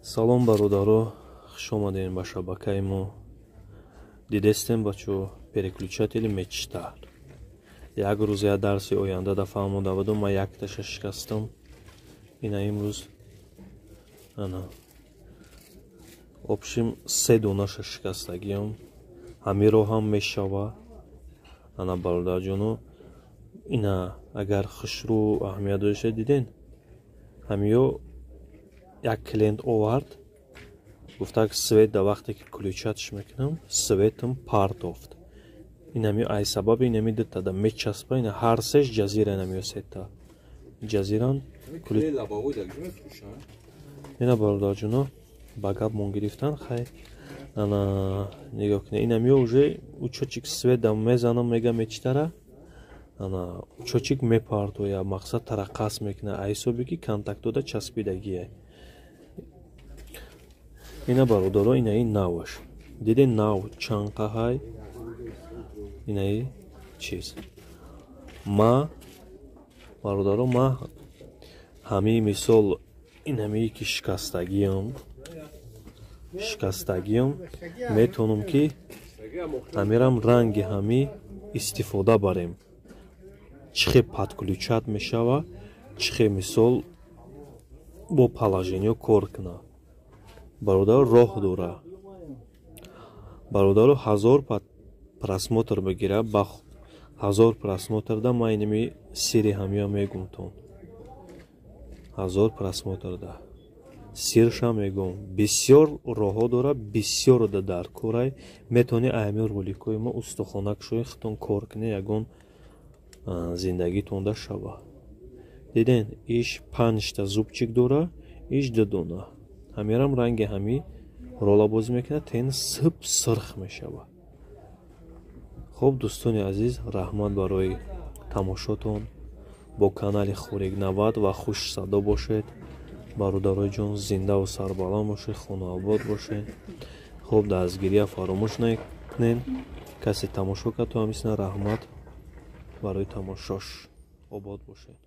Салом, бародаро, хуш омадем ба шабакаи мо. Дидестем, бачо, переключатели «Мечта». Як рӯз, я дарси оянда да фаҳмода будум, ман якташа шикастам. Ина имрӯз ана общем се донаша шикастагиам. Ҳамиро ҳам мешава. Ана, бародарҷоно, ина агар хушрӯ аҳамият дошта, диден, ҳамиё як клиент овард, гуфта, свет да вақте ки включать мекунам, светам партофт. Инами ай сабаби инами дутада мечаспа, ина ҳар сеш ҷазира, инамиё сета ҷазиран. Ина, бародарҷоно, ба гап мон гирифтан. Хай, ана нигоҳ кунед, инамиё уже учётчик свет да мезанам, мега мечитара, ана учётчик мепартоя, мақсад тараққас мекуна, ай ҳисоби ки контактода часпидагия. Ина, бародаро, инаи наваш диде, нав чанқаҳай. Инаи чиз ма, бародаро, ма ҳамии мисол инамии ки шикастагиам, метавонам ки ҳамирам ранги ҳамӣ истифода барем. Чӣ хел подключать мешава, чӣ хел мисол бо положениё кор куна, бародаро, роҳ дора. Бародаро, 1000 просмотр бигира, ба 1000 просмотрда ман инами сири ҳамиё мегумтон. 1000 просмотрда сирша мегум. Бисёр роҳҳо дора, бисёр да дар корай. Метавонӣ аями роликҳои мо устухона кушои, худтон кор кунед, ягон зиндагитонда шава. Диден, иш панҷта зубчик дора, иш ду дона. Ҳамирам ранги ҳами рола бозӣ мекунад, тен сиб сирх мешава. Хуб, дӯстони азиз, раҳмат барои тамошотон. Бо канали Хурик 90 ва хушсадо бошед. Бародарои ҷон, зиндаву сарбаланд бошед, хонаобод бошед. Хуб, дастгирия фаромӯш накунед. Касе тамошо кард, то ҳамисна раҳмат барои тамошош. Обод бошед.